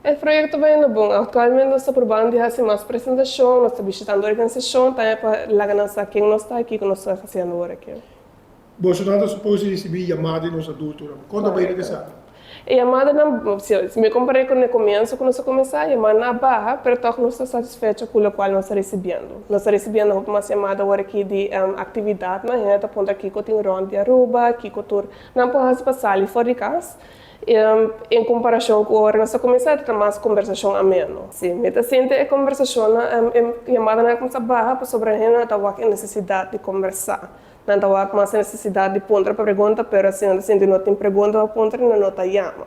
E proyecto ta bayendo bon. Actualmente nos ta probando di haci mas presentacion, nos ta bishitando organisacion tambe pa laga nan sa ken nos ta y kico nos ta haciendo awor aki. Boso nan ta supos di ricibi yamada di nos adultonan. Con ta bay Correcto. esaki? E yamadanan, si si mi compara cu e comienzo cu nos a cuminsa, yamadanan a baha, pero toch nos ta satisfecho cu locual nos ta ricibiendo. Nos ta ricibiendo hopi mas yamada awor aki di actividadnan, hende ta puntra kico tin rond di Aruba, kico tur nan por haci pa sali for di cas. En comparacion cu ora nos a cuminsa, ta mas conversacion ameno. Si, mi ta sinti e conversacionnan, e yamadanan a cuminsa baha pasobra hende no ta wak e necesidad di conversa. Nan ta wak mas e necesidad di puntra pregunta, pero si nan ta sinti no tin pregunta pa puntra, nan no ta yama.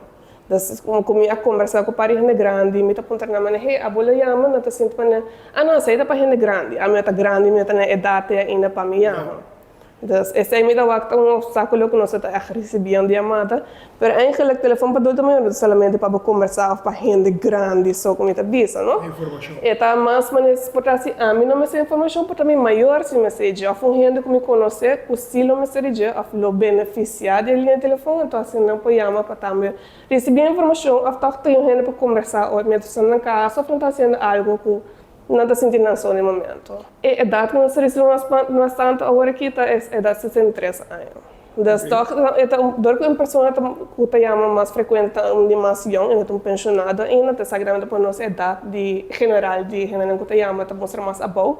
Dus, cu mi a conversa cu par di hende grandi, mi ta puntra nan manera, hey, abo lo yama? Nan ta sinti manera, ah no, esey ta pa hende grandi. Ami no ta grandi, mi no ta na e edad ei ainda pa mi yama. Dus esei mi ta wak ta un obstáculo cu nos ta echt ricibiendo yamada, pero eigenlijk telefon pa adulto mayor no ta solamente pa bo conversa of pa hende grandi so cu mi ta bisa, no. Informacion. E ta mas manera por ta si ami no mester informacion por ta mi mayor si mester dje of un hende cu mi conoce cu si lo mester di dje of lo beneficia di e liña di telefon, enton asina nan por yama pa tambe ricibi informacion of toch tin un hende pa conversa ora mientras nan na casa of nan ta haciendo algo cu Nan ta sinti nan so den momento. E edat ku nos ta risibi mas mas tantu awor aki ta e edat 63 aña. Dus tòg e ta un dor ku un persona ta ku ta yama mas frekuente ta un di mas yòn i no ta un penshonado ainda ta esaki tambe ta pone nos edat di general di hendenan ku ta yama ta mustra mas abou.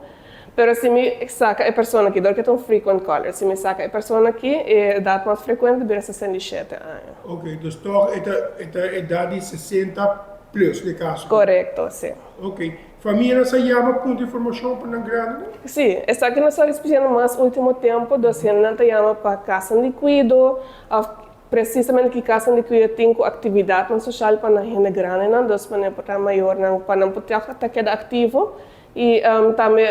Pero si mi saka e persona aki dor ku e ta un frequent caller si mi saka e persona aki e edat mas frekuente ta bira 67 aña. Oke, dus tòg e ta e ta edat di 60 plus den kaso. Korekto, si. Ok. Famianan sa yama punto informacion pa nan grandinan? Si, esaki nos ta recibiendo mas ultimo tempo, dus hendenan ta yama pa casanan di cuido of precisamente ki casanan di cuido tin cu actividadnan social pa nan hende grandinan, dus pa nan por ta mayornan pa nan por ta keda activo y tambe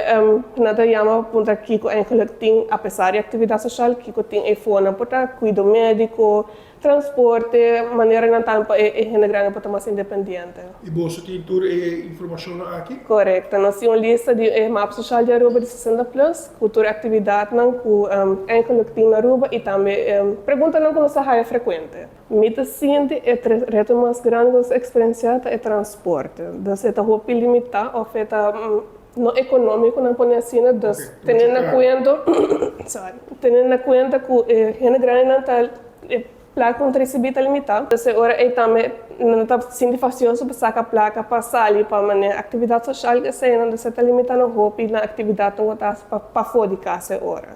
nan ta yama pa puntra kico eigenlijk tin apesar di actividad social kico tin eyfor nan por ta cuido medico, Transporte, maneranan tambe pa e hende grandi por ta mas independiente. I boso tin tur e informashonnan aki? Korekto. Nos tin un lista di e mapa sosial di Aruba di 60 plus ku tur e aktividatnan ku enkeluk tin na Aruba i tambe preguntanan ku nos ta haya frekuente. Mi ta sinti e reto mas grandi ku nos ta eksperensiá ta e transporte. Dus e ta hopi limitá òf e ta no ekonómiko nan pone asina. Dus teniendo na kuenta sorry teniendo na kuenta ku e hende grandinan ta E plaka ku nan ta risibí ta limitá. Entonces e ora ei tambe nan ta sinti fastioso pa saka plaka pa sali pa manera aktividat soshal ku esei nan. Entonces ta limitá nan hopi na aktividatnan ku ta hasi pafó di kas e ora.